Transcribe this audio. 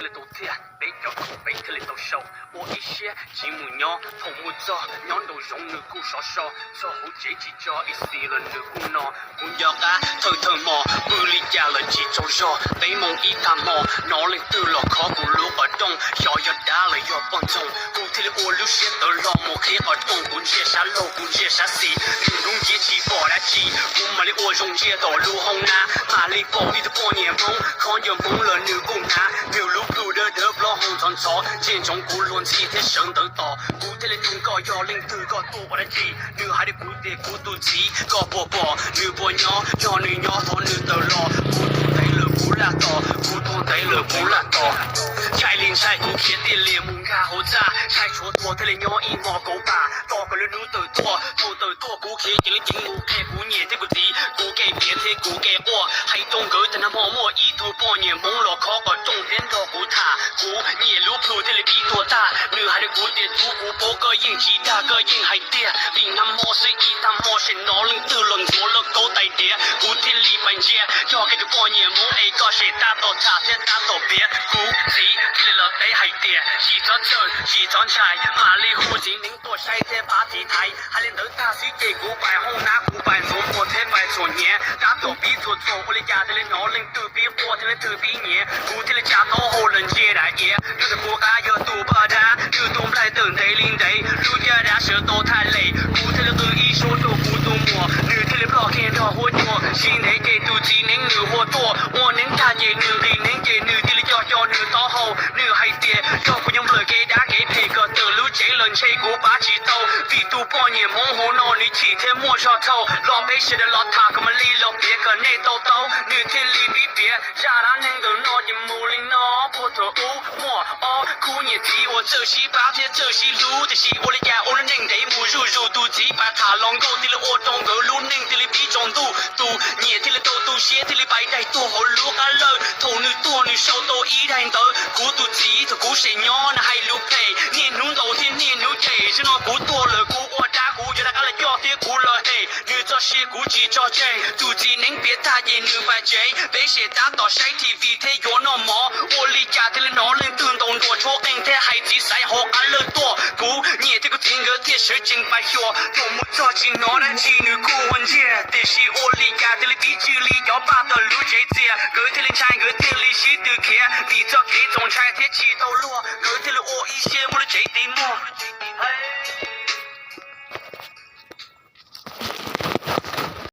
li tau thiaj, peb cov khoom peb thiaj li tau sau. Ua ib siab tsis mus nyob, thaum mus txog nyob nraum zoov nws kuj sov so, txog hauv tsev tsis tso ib xis los nws kuj no. Kuv nco qab thawj thawj hmo, pw li cas los tsis tsaug zog, peb moos ib tag hmo, hnov leej twg los khov kuv lub qhov rooj, xyov yog dab los yog poj ntxoog. Kuv thiaj li ua lub siab tawv hlo mus qhib qhov rooj, kuv ntsia sab laug kuv ntsia sab xis, nws hnub nciab tsis pom dab tsi. Kuv mam li ua zoo ntsia tom lub hoob nab, mam li pom ib tug poj niam Hmoob, khob ncauj Hmoob los nws kuj hnav, nws lub plhu dawb dawb plaub hau ntxhov ntxhov, ntsia ntsoov kuv luag ntxhi thiab sawv ntawd tos. Kuv thiaj li nug koj yog leej twg, koj tuaj ua dab tsi. Nws hais rau kuv tias kuv tus txiv, koj puas pom nws puas nyob, yog nws nyob thov nws tawm los. Kuv tuag ntev lawm kuv laj tos, kuv tuag ntev lawm kuv laj tos. Ntshai li ntshai kuv khiav thiaj li mus nkag hauv txaj, ntshai tshuav tuag thiaj li nyob ib hmo kauv pam, tos kom lwm hnub tawm tuaj. Thaum tawm tuaj kuv khiav ceev li ceev mus qhia kuv niam thiab kuv txiv, kuv kev piav thiab kuv kev quaj, hais rau nkawd tias nag hmo muaj ib tug poj niam Hmoob los khov qhov rooj thiab nrog kuv tham. Kuv niam lub plhu thiaj li pib tuag tag, nws hais rau kuv tias tub, kuv paub koj yeej tsis dag, koj yeej hais tiag, vim nag hmo xwb ib tag hmo tseem hnov leej twg los ntxuav lauj kaub tais diav. Kuv thiaj li pais ntsia, yog kiag tus poj niam Hmoob es koj tseem tab tom tham thiab tab tom piav. Kuv txiv thiaj li los teb hais tias tsis txhob txhawj tsis txhob ntshai, mam li hu txiv neeb tuaj saib thiab pab txiv thaiv. Hais li ntawd tag xwb ces kuv pais hoob nab, kuv pais ntxuav muag thiab pais txhuam hniav, tab tom pib txhuam txhuam ua li cas thiaj li hnov leej twg pib quaj thiab leej twg pib nyiav. Kuv thiaj li tsa taub hau los ntsia daim iav, tus kuv qab yog tus poj dab, nws tus nplaig tawm ntev li ntev, lub caj dab sawv tau thaj lem. Kuv thiaj li qw ib suab rau kuv tus muam, nws thiaj li ploj kiag nrog huab cua. Tsis ntev ces tus txiv neeb nws hu tuaj, ua neeb tag ces nws nqis neeb ces nws thiaj li coj coj nws taub hau, nws hais tias yog kuv nyob nplawm kev dab kev phem kom tawm lub tsev los ntshe kuv pab tsis tau, vim tus poj niam Hmoob hauv no nws chim thiab muaj zog txhaum. Los peb sawv daws los tham kom mam li los piav kom nej tau taub. Nws thiaj li pib piav zaj dab neeg ntawm no ces mus li no. Puag thaum ub muaj ob khub niam txiv uas txawj sib pab thiab txawj sib hlub, tiam sis ua li cas ua lub neej ntev mus zuj zus, tus txiv pais tham hluas nkauj thiaj li ua rau nkawd lub neej thiaj li pib tsaus ntuj. Tus niam thiaj li tau tu siab thiaj li pais daig tuag hauv lub qab lawj. Thaum nws tuag nws sau tau ib daim ntawv, kuv tus txiv thaum kuv tseem nyob nws hais lus phem, niaj hnub ntaus thiab niaj hnub cem. Zaum no kuv tuag lawm kuv ua dab, kuv yuav rov qab los coj thiab kuv los hem, nws txoj sia kuv tsis tso tseg. Tus txiv neeb piav tag ces nws pais tsev, peb sawv daws tab tom saib T V thiab yuav noj mov. Ua li cas thiaj li hnov leej twg ntaus nruas tshuab qeej thiab hais txiv xaiv hauv qab lawj tuaj. Kuv niam thiab kuv txiv nkawd thiaj sawv tsees pais xyuas, thaum mus txog tsis hnov dab tsi, nws kuj ua ntsiag